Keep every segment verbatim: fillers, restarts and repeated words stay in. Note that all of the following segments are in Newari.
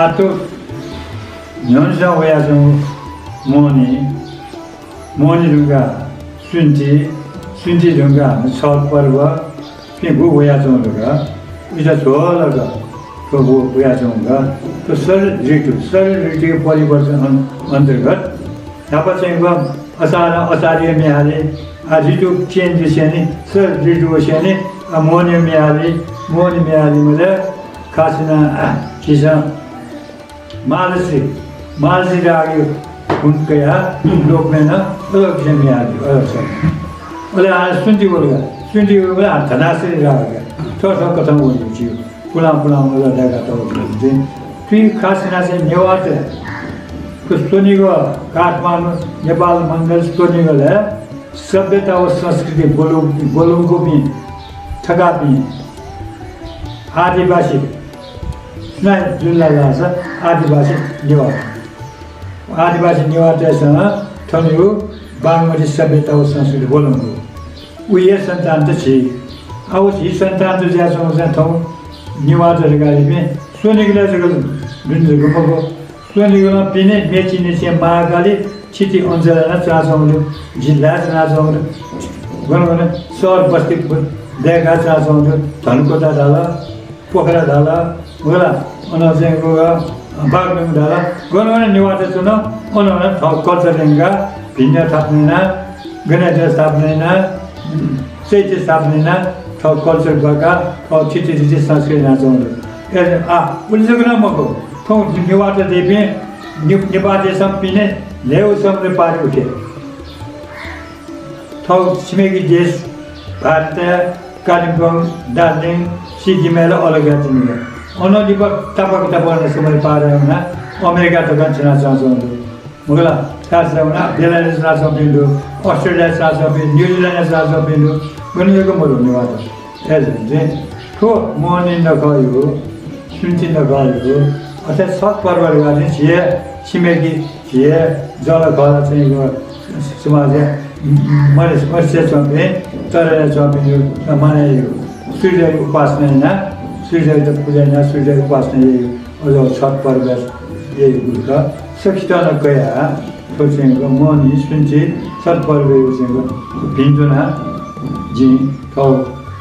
आः थ्व न्ह्यःने वयाच्वंगु मोहनी, मोहनी धुंकाः स्वन्ति, स्वन्ति धुंकाः हानं छठ पर्व, पिं गु वयाच्वंगु धकाः उइत झ्वलक थ्व गु वयाच्वंगु का। थ्व शरद ऋतु, शरद ऋतुया परिवर्तन अन-, अन्तर्गत न्हापा चाहिँ व असार, असारया म्ये हाली, आ, ऋतु change जुसेंलि, शरद ऋतु वसेंलि, आ, मोहनी म्ये हाली, मोहनी म्ये हाली मले, खास यानाः, आ, झीसं मार्गशीर्ष, मार्गशीर्ष रागया हुं कयाः लोकम्ये नं अलग से म्ये हाली, अलग से। अले आ, स्वन्ति वल का, स्वन्ति वल का, आ, धनाश्री राग का। थ्व थ्व कथं वल झीगु। पुलां पुलां वल धायेकाः तःगु खँ दु। थुकी खास यानाः चाहिँ नेवाःत थ्व स्वनिगः काठमाडौं नेपाल मण्डल स्वनिगलय् सभ्यता व संस्कृति ब्वलु-, ब्वलंकूपिं थकापिं आदिवासी सुनां जुल धाःसा आदिवासी नेवाः। आदिवासी नेवाःतय्‌सं थनयागु बागमती सभ्यता व संस्कृति ब्वलंकूगु। उकिया सन्तान त झी। आ, व झी सन्तान त जुयाच्वंगु चाहिँ थौं नेवाःत धकाः इपिं स्वनिगलय् जक दुने जक मखु। स्वनिगलं पिने मेचीनिसें महाकाली थिति अञ्चल यानाः च्वनाच्वंगु दु, जिल्लाय् च्वनाच्वंगु दु, गन गन शहर बस्ती दय्‌काः च्वनाच्वंगु दु, धनकुटा धाल, पोखरा धाल, मखु ला, अन चाहिँ व, अ, बागलुङ धाल, गन गन नेवाःत च्वन, अन अन थः culture यंकाः भिंद्यः स्थापना यानाः, गणेशद्यः स्थापना यानाः, उम्, चैत्य स्थापना यानाः थः culture ब्वाकाः थः थिति थिति संस्कृति यानाच्वंगु दु। अय्, आ, उलि जक नं मखु, थौं नेवाःत दइपिं ने-, नेपाः देशं पिने न्हय्‌गू समुद्र पारि उखे। थः छिमेकी देश भारतय् कालिम्पोङ, दार्जिलिङ, सिक्किमय् ला अलग यातिनि। अनं लिपा तापाक तापाक समुद्र पार यानाः अमेरिका तकं च्वनाच्वंगु दु। मखु ला, खास यानाः बेलायतय् च्वनाच्वंपिं दु, अस्ट्रेलियाय् च्वनाच्वंपिं, न्युजिल्यान्डय् च्वनाच्वंपिं दु, गन जक मदु नेवाःत। अय्‌जूगुलिं थ्व मोहनी नखःया, स्वन्ति नखःया, अथे छठ पर्व धकाः चाहिँ झी हे छिमेकी झी हे जःलाखःला चाहिँ व समाजय् मरि-, मरिचय् च्वंपिं, तःधंया च्वंपिं मानय् याइगु। सूर्यया उपासना यानाः, सूर्ययात पुजा यानाः, सूर्यया उपासना याइगु। अझ छठ पर्व याइगु खः। सकसितं नं कयाः थ्व चाहिँ व मोहनी स्वन्ति छठ पर्वया चाहिँ व भिंतुना जिं थः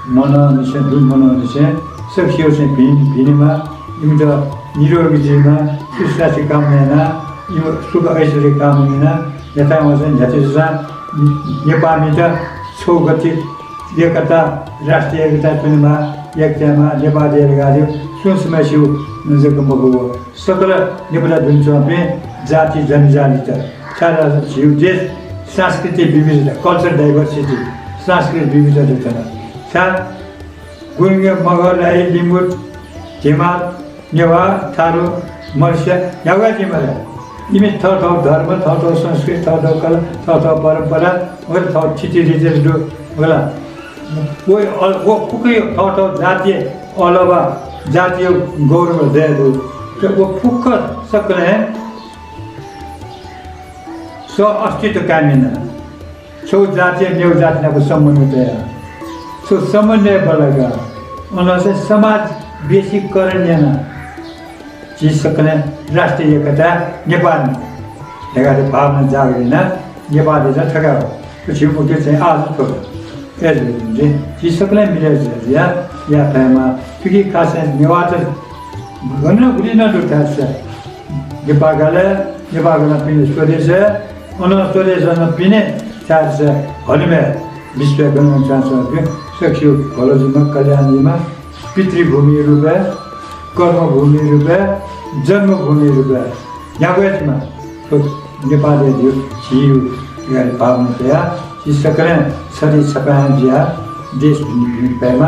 मनंनिसें, दुने मनंनिसें सकसिया चाहिँ भिं-, भिनेमा, इमित निरोगी जुइमा, सुस्वास्थ्य कामना याना, इमित सुख ऐश्वर्य कामना याना, यथावं चाहिँ न्ह्याथे जूसां नेपाःमित छगू गति एकता, राष्ट्रिय एकता च्वनेमा, एकतामा, नेपाः देय् धकाः सुं सुम्हसिगु जक मखु व। सकल नेपाःया दुने च्वंपिं जाति जनजातित, छाय्धाःसा झीगु देश सांस्कृतिक विविधता, culture diversity, सांस्कृतिक विविधता दु थन। छाय् गुरुङ, मगर, राई, लिम्बू, धिमाल, नेवाः, थारु, मर्स्या, न्ह्यागु हे जिम्मा दु। इमि थःथःगु धर्म, थःथःगु संस्कृति, थःथःगु कला, थःथःगु परम्परा, मगर थःथःगु थिति रिति दु, मखु ला। व अल-, व फुक्क थःथःगु जातीय अलवा, जातीय गौरव दये दु। व फुक्क सकलें सह अस्तित्व कायम याना। छगू जातिं मेगु जाति नाप समन्वय तयाः। थ्व समन्वय बल्लाकाः अन चाहिँ समावेशीकरण यानाः झी सकलें राष्ट्रिय एकता नेपाःमि धकाः भावना जागरण यानाः नेपाः देशं थकाः वः। थ्व झीगु मुख्य चाहिँ आः थ्व। अय्‌जूगुलिं झी सकलें मिले जुयाः याये फयेमा। थुकी खास नेवाःत गन गुलि नं दु धाःसा नेपाः गालय्, नेपाः गालं पिने स्वदेशय्, अनं स्वदेशं नं पिने धाःसा हलिमय् विश्वय् गन गन च्वनाच्वंपिं सकसिया भलो जुइमा, कल्याण जुइमा, पितृभूमि रूपय्, कर्मभूमि रूपय्, जन्मभूमि रूपय् न्ह्यागु हे जुइमा। थ्व नेपाः देय् झीगु धकाः भावना तयाः झी सकलें छधी छपाँय् जुयाः देश भिंके फयेमा।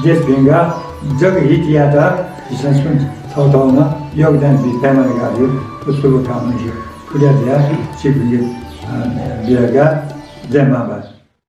देश भिंकाः जगहित यायेत झीसं सुं थःथःनं योगदान बी फयेमा धकाः जिगु शुभकामना। थुलि धयाः छिकपिन्त, अ, बिदा काये। जय मांभाय्।